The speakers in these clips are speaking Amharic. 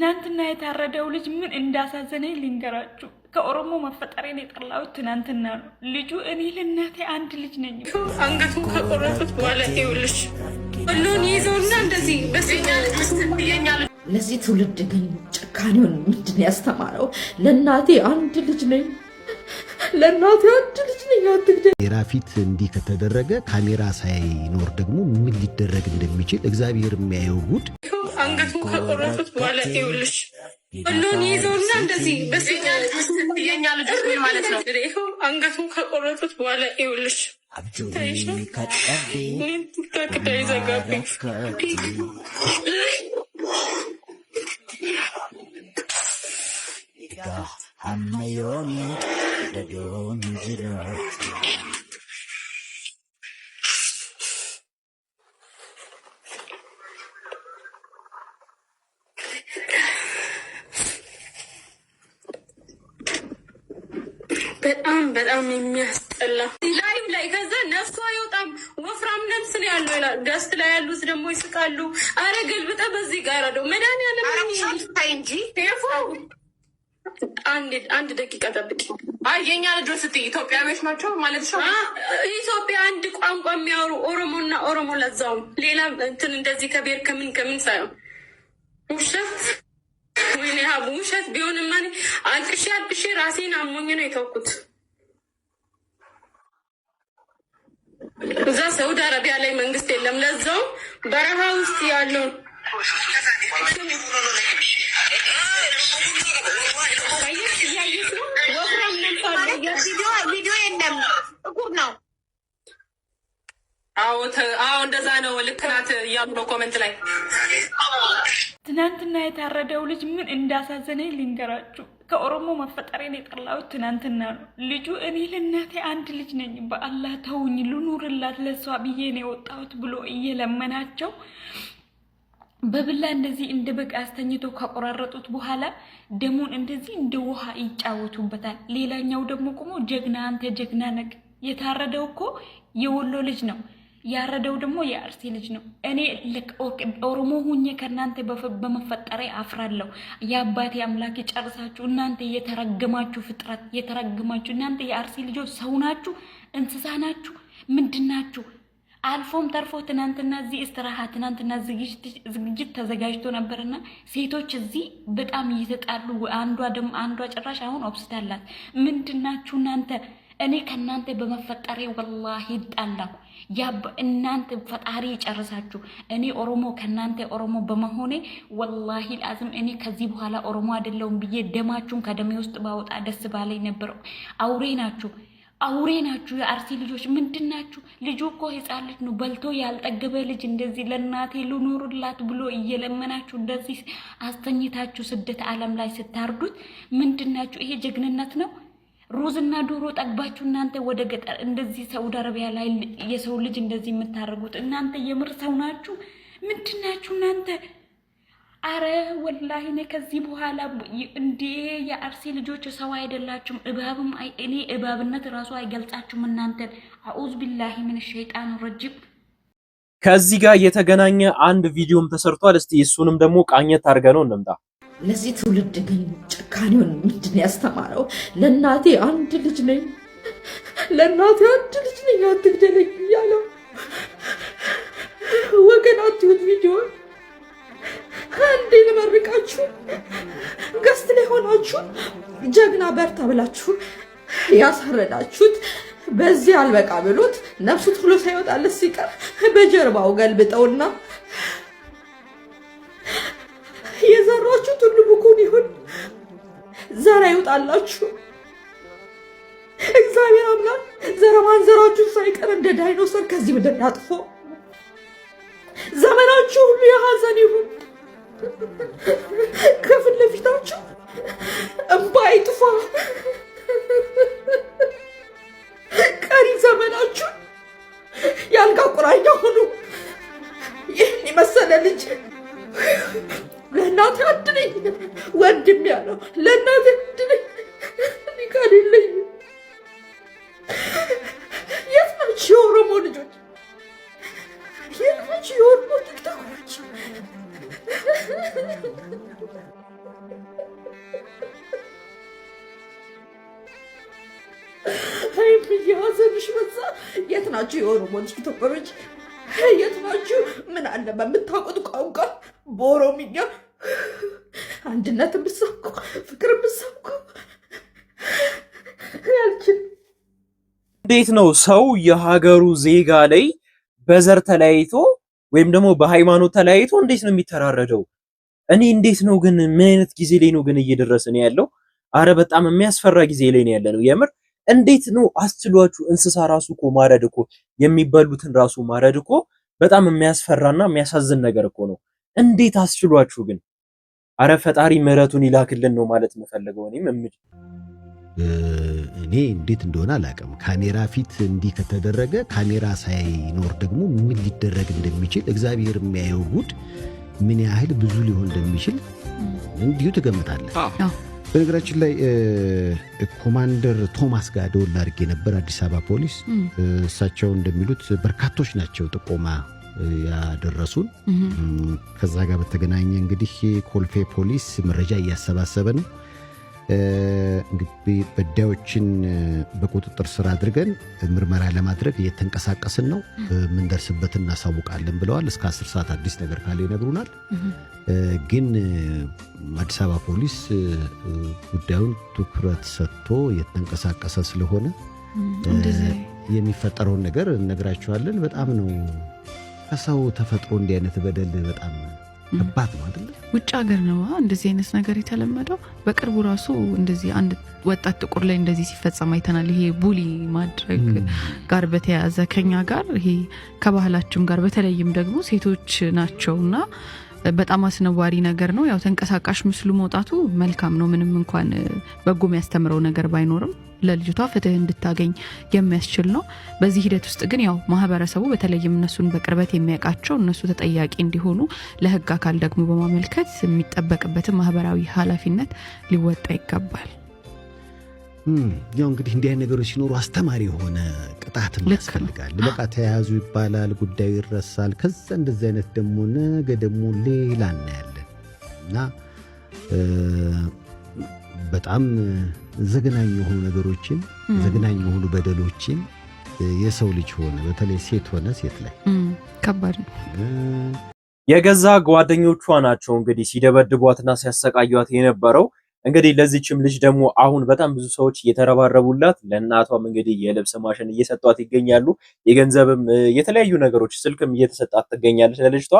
ትናንትና የታረደው ልጅ ምን እንዳሳዘነኝ ልንገራችሁ። ከኦሮሞ መፈጠሬን የጠላሁት ትናንትና ነው። ልጁ እኔ ለእናቴ አንድ ልጅ ነኝ። አንገቱን ከቆረጡት በኋላ ይኸውልሽ ሁሉን ይዘውና እንደዚህ ለዚህ ትውልድ ግን ጭካኔውን ምንድን ያስተማረው? ለእናቴ አንድ ልጅ ነኝ፣ ለእናቴ አንድ ልጅ ነኝ፣ አትግደል። ካሜራ ፊት እንዲህ ከተደረገ ካሜራ ሳይኖር ደግሞ ምን ሊደረግ እንደሚችል እግዚአብሔር የሚያየው ጉድ። አንገቱን ከቆረጡት በኋላ ይኸውልሽ ሁሉን ይዘውና እንደዚህ የኛ ልጆች ማለት ነው። አንገቱን ከቆረጡት በኋላ ይኸውልሽ ቲክቶክ እንዳይዘጋብኝ። በጣም በጣም የሚያስጠላ ላይም ላይ ከዛ ነፍሷ አይወጣም። ወፍራም ነፍስ ነው ያለው ይላል። guest ላይ ያሉት ደግሞ ይስቃሉ። አረ ገልብጠ በዚህ ጋር ደው መድኃኒዓለም አንድ ደቂቃ ጠብቂ። አይ የኛ ልጆች ስትይ ኢትዮጵያዊዎች ናቸው ማለት ነው። ኢትዮጵያ አንድ ቋንቋ የሚያወሩ ኦሮሞና ኦሮሞ ለዛውም ሌላ እንትን እንደዚህ ከብሔር ከምን ከምን ሳይሆን ውሸት ወይኔ ሀቡ ውሸት ቢሆንማ እኔ አልቅሼ አልቅሼ ራሴን አሞኝ ነው የተውኩት። እዛ ሳውዲ አረቢያ ላይ መንግስት የለም። ለዛውም በረሃ ውስጥ ያለውን እያየሽ ነው። ወፍራም ነፍስ አለ። ቪዲዮ የለም፣ ጥቁር ነው። አዎ አዎ፣ እንደዛ ነው። ልክ ናት እያሉ ነው comment ላይ። ትናንትና የታረደው ልጅ ምን እንዳሳዘነኝ ልንገራችሁ። ከኦሮሞ መፈጠሬን የጠላሁት ትናንትና ነው። ልጁ እኔ ለእናቴ አንድ ልጅ ነኝ፣ በአላህ ተውኝ፣ ልኑርላት ለሷ ብዬ ነው የወጣሁት ብሎ እየለመናቸው በብላ እንደዚህ እንደ በግ አስተኝቶ ከቆራረጡት በኋላ ደሙን እንደዚህ እንደ ውሃ ይጫወቱበታል። ሌላኛው ደግሞ ቆሞ ጀግና፣ አንተ ጀግና ነህ። የታረደው እኮ የወሎ ልጅ ነው፣ ያረደው ደግሞ የአርሲ ልጅ ነው። እኔ ኦሮሞ ሁኜ ከእናንተ በመፈጠሬ አፍራለሁ። የአባቴ አምላክ ይጨርሳችሁ። እናንተ የተረገማችሁ ፍጥረት፣ የተረገማችሁ እናንተ የአርሲ ልጆች ሰው ናችሁ? እንስሳ ናችሁ? ምንድን ናችሁ? አልፎም ተርፎ ትናንትና እዚህ እስትራሃ ትናንትና ዝግጅት ተዘጋጅቶ ነበርና ሴቶች እዚህ በጣም እየተጣሉ አንዷ ደግሞ አንዷ ጭራሽ አሁን ኦብስታላት። ምንድናችሁ እናንተ? እኔ ከእናንተ በመፈጠሬ ወላሂ ይጣላሁ። እናንተ ፈጣሪ ይጨርሳችሁ። እኔ ኦሮሞ ከእናንተ ኦሮሞ በመሆኔ ወላሂ ላዝም እኔ ከዚህ በኋላ ኦሮሞ አይደለሁም ብዬ ደማችሁን ከደሜ ውስጥ ባወጣ ደስ ባለኝ ነበር። አውሬ ናችሁ፣ አውሬ ናችሁ። የአርሲ ልጆች ምንድን ናችሁ? ልጁ እኮ ሕፃን ልጅ ነው፣ በልቶ ያልጠገበ ልጅ እንደዚህ ለእናቴ ልኑርላት ብሎ እየለመናችሁ እንደዚህ አስተኝታችሁ ስደት ዓለም ላይ ስታርዱት ምንድን ናችሁ? ይሄ ጀግንነት ነው? ሩዝና ዶሮ ጠግባችሁ እናንተ ወደ ገጠር እንደዚህ ሳውዲ አረቢያ ላይ የሰው ልጅ እንደዚህ የምታደርጉት እናንተ የምር ሰው ናችሁ? ምንድን ናችሁ እናንተ? አረ ወላሂ እኔ ከዚህ በኋላ እንዴ የአርሲ ልጆች ሰው አይደላችሁም። እባብም እኔ እባብነት ራሱ አይገልጻችሁም እናንተን። أعوذ بالله من الشيطان الرجيم። ከዚህ ጋር የተገናኘ አንድ ቪዲዮም ተሰርቷል። እስቲ እሱንም ደግሞ ቃኘት አድርገን ነው እንምጣ። ለዚህ ትውልድ ግን ጭካኔውን ምንድን ያስተማረው? ለእናቴ አንድ ልጅ ነኝ፣ ለእናቴ አንድ ልጅ ነኝ፣ አትግደለኝ እያለው ወገን አትዩት። ቪዲዮ አንዴ ልመርቃችሁ፣ guest ላይ ሆናችሁ ጀግና በርታ ብላችሁ ያሳረዳችሁት በዚህ አልበቃ ብሎት ነፍሱ ቶሎ ሳይወጣለት ሲቀር በጀርባው ገልብጠውና የዘራችሁት ሁሉ ብኩን ይሁን፣ ዘር አይውጣላችሁ። እግዚአብሔር አምላክ ዘር ማንዘራችሁን ሳይቀር እንደ ዳይኖሰር ከዚህ ምድር ያጥፎ። ዘመናችሁ ሁሉ የሐዘን ይሁን። ከፊት ለፊታችሁ እምባ አይጥፋ። ቀሪ ዘመናችሁ የአልጋ ቁራኛ ሁኑ። ይህን የመሰለ ልጅ ለእናቴ አንድ ነኝ ወንድም ያለው ለእናቴ አንድ ነኝ፣ እኔ ጋር የለኝም። የት ናችሁ የኦሮሞ ልጆች? የት ናችሁ የኦሮሞ ቲክቶኮች? ሀዘንሽ በዛ። የት ናችሁ የኦሮሞ ቲክቶከሮች? የት ናችሁ? ምን አለ በምታውቁት ቋንቋ በኦሮምኛ አንድነትን ብትሰብኩ፣ ፍቅርን ብትሰብኩ። አልችልም። እንዴት ነው ሰው የሀገሩ ዜጋ ላይ በዘር ተለያይቶ ወይም ደግሞ በሃይማኖት ተለያይቶ እንዴት ነው የሚተራረደው? እኔ እንዴት ነው ግን ምን አይነት ጊዜ ላይ ነው ግን እየደረስን ያለው? አረ በጣም የሚያስፈራ ጊዜ ላይ ነው ያለነው። የምር እንዴት ነው አስችሏችሁ እንስሳ ራሱ እኮ ማረድ እኮ፣ የሚበሉትን ራሱ ማረድ እኮ በጣም የሚያስፈራና የሚያሳዝን ነገር እኮ ነው። እንዴት አስችሏችሁ ግን? አረ ፈጣሪ ምሕረቱን ይላክልን ነው ማለት የምፈልገው እኔም። እኔ እንዴት እንደሆነ አላውቅም። ካሜራ ፊት እንዲህ ከተደረገ ካሜራ ሳይኖር ደግሞ ምን ሊደረግ እንደሚችል፣ እግዚአብሔር የሚያየው ጉድ ምን ያህል ብዙ ሊሆን እንደሚችል እንዲሁ ትገምታለህ። በነገራችን ላይ ኮማንደር ቶማስ ጋር ደወል አድርጌ ነበር፣ አዲስ አበባ ፖሊስ። እሳቸው እንደሚሉት በርካቶች ናቸው ጥቆማ ያደረሱን። ከዛ ጋር በተገናኘ እንግዲህ ኮልፌ ፖሊስ መረጃ እያሰባሰበ ነው። እንግዲህ በዳዮችን በቁጥጥር ስር አድርገን ምርመራ ለማድረግ እየተንቀሳቀስን ነው። የምንደርስበትን እናሳውቃለን ብለዋል። እስከ 10 ሰዓት አዲስ ነገር ካለ ይነግሩናል። ግን አዲስ አበባ ፖሊስ ጉዳዩን ትኩረት ሰጥቶ እየተንቀሳቀሰ ስለሆነ የሚፈጠረውን ነገር እነግራችኋለን። በጣም ነው፣ ከሰው ተፈጥሮ እንዲህ አይነት በደል በጣም ከባድ ነው አይደለ? ውጭ ሀገር ነው እንደዚህ አይነት ነገር የተለመደው። በቅርቡ ራሱ እንደዚህ አንድ ወጣት ጥቁር ላይ እንደዚህ ሲፈጸም አይተናል። ይሄ bully ማድረግ ጋር በተያያዘ ከኛ ጋር ይሄ ከባህላችን ጋር በተለይም ደግሞ ሴቶች ናቸውና በጣም አስነዋሪ ነገር ነው። ያው ተንቀሳቃሽ ምስሉ መውጣቱ መልካም ነው። ምንም እንኳን በጎ የሚያስተምረው ነገር ባይኖርም ለልጅቷ ፍትህ እንድታገኝ የሚያስችል ነው። በዚህ ሂደት ውስጥ ግን ያው ማህበረሰቡ በተለይም እነሱን በቅርበት የሚያውቃቸው እነሱ ተጠያቂ እንዲሆኑ ለህግ አካል ደግሞ በማመልከት የሚጠበቅበትን ማህበራዊ ኃላፊነት ሊወጣ ይገባል። ያው እንግዲህ እንዲህ አይነት ነገሮች ሲኖሩ አስተማሪ የሆነ ቅጣትም ያስፈልጋል። በቃ ተያያዙ ይባላል፣ ጉዳዩ ይረሳል። ከዛ እንደዚህ አይነት ደግሞ ነገ ደግሞ ሌላ እናያለን እና በጣም ዘግናኝ የሆኑ ነገሮችን፣ ዘግናኝ የሆኑ በደሎችን የሰው ልጅ ሆነ በተለይ ሴት ሆነ ሴት ላይ ከባድ ነው። የገዛ ጓደኞቿ ናቸው እንግዲህ ሲደበድቧትና ሲያሰቃዩት የነበረው። እንግዲህ ለዚችም ልጅ ደግሞ አሁን በጣም ብዙ ሰዎች እየተረባረቡላት፣ ለእናቷም እንግዲህ የልብስ ማሽን እየሰጧት ይገኛሉ። የገንዘብም የተለያዩ ነገሮች ስልክም እየተሰጣት ትገኛለች ለልጅቷ።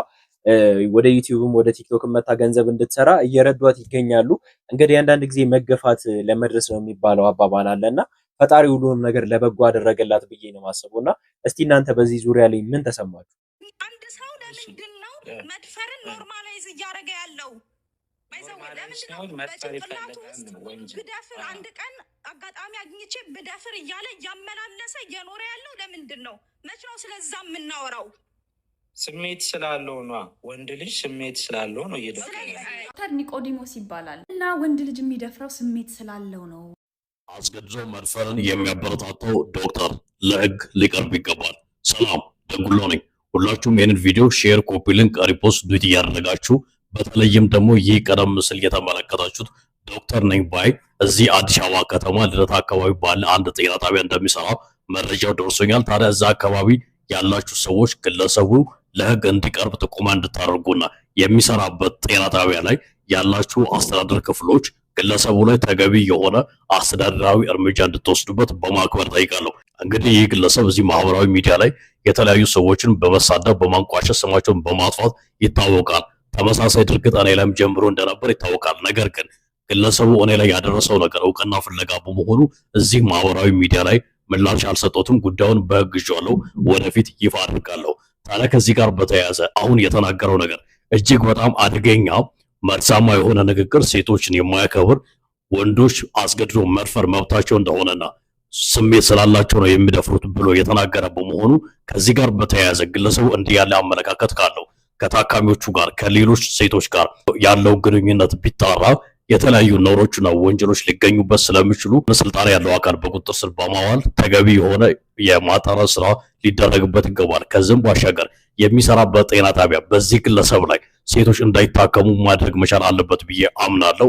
ወደ ዩቲዩብም ወደ ቲክቶክም መታ ገንዘብ እንድትሰራ እየረዷት ይገኛሉ። እንግዲህ አንዳንድ ጊዜ መገፋት ለመድረስ ነው የሚባለው አባባል አለና ፈጣሪ ሁሉንም ነገር ለበጎ አደረገላት ብዬ ነው የማስበው። እና እስቲ እናንተ በዚህ ዙሪያ ላይ ምን ተሰማችሁ? አንድ ሰው ለምንድን ነው መድፈርን normalize እያደረገ ያለው? ለምንድን ነው በጭንቅላቱ ውስጥ ብደፍር አንድ ቀን አጋጣሚ አግኝቼ ብደፍር እያለ እያመላለሰ እየኖረ ያለው ለምንድን ነው? መች ነው ስለዛ የምናወራው? ስሜት ስላለው ነው። ወንድ ልጅ ስሜት ስላለው ነው እየደፈረ። ዶክተር ኒቆዲሞስ ይባላል እና ወንድ ልጅ የሚደፍረው ስሜት ስላለው ነው። አስገድዶ መድፈርን የሚያበረታታው ዶክተር ለሕግ ሊቀርብ ይገባል። ሰላም፣ ደጉሎ ነኝ። ሁላችሁም ይህንን ቪዲዮ share፣ copy link፣ repost፣ duet እያደረጋችሁ በተለይም ደግሞ ይህ ቀደም ሲል የተመለከታችሁት ዶክተር ነኝ ባይ እዚህ አዲስ አበባ ከተማ ልደታ አካባቢ ባለ አንድ ጤና ጣቢያ እንደሚሰራ መረጃው ደርሶኛል። ታዲያ እዛ አካባቢ ያላችሁ ሰዎች ግለሰቡ ለሕግ እንዲቀርብ ጥቆማ እንድታደርጉና የሚሰራበት ጤና ጣቢያ ላይ ያላችሁ አስተዳደር ክፍሎች ግለሰቡ ላይ ተገቢ የሆነ አስተዳደራዊ እርምጃ እንድትወስዱበት በማክበር ጠይቃለሁ። እንግዲህ ይህ ግለሰብ እዚህ ማህበራዊ ሚዲያ ላይ የተለያዩ ሰዎችን በመሳደብ፣ በማንቋሸሽ፣ ስማቸውን በማጥፋት ይታወቃል። ተመሳሳይ ድርጊት እኔ ላይም ጀምሮ እንደነበር ይታወቃል። ነገር ግን ግለሰቡ እኔ ላይ ያደረሰው ነገር እውቅና ፍለጋ በመሆኑ እዚህ ማህበራዊ ሚዲያ ላይ ምላሽ አልሰጠሁትም። ጉዳዩን በህግ ይዤዋለሁ፣ ወደፊት ይፋ አድርጋለሁ። ታዲያ ከዚህ ጋር በተያያዘ አሁን የተናገረው ነገር እጅግ በጣም አደገኛ መርዛማ የሆነ ንግግር፣ ሴቶችን የማያከብር፣ ወንዶች አስገድዶ መድፈር መብታቸው እንደሆነና ስሜት ስላላቸው ነው የሚደፍሩት ብሎ የተናገረ በመሆኑ ከዚህ ጋር በተያያዘ ግለሰቡ እንዲህ ያለ አመለካከት ካለው ከታካሚዎቹ ጋር ከሌሎች ሴቶች ጋር ያለው ግንኙነት ቢጣራ የተለያዩ ነውሮችና ወንጀሎች ሊገኙበት ስለሚችሉ ስልጣን ያለው አካል በቁጥጥር ስር በማዋል ተገቢ የሆነ የማጣራት ስራ ሊደረግበት ይገባል። ከዚህም ባሻገር የሚሰራበት ጤና ጣቢያ በዚህ ግለሰብ ላይ ሴቶች እንዳይታከሙ ማድረግ መቻል አለበት ብዬ አምናለሁ።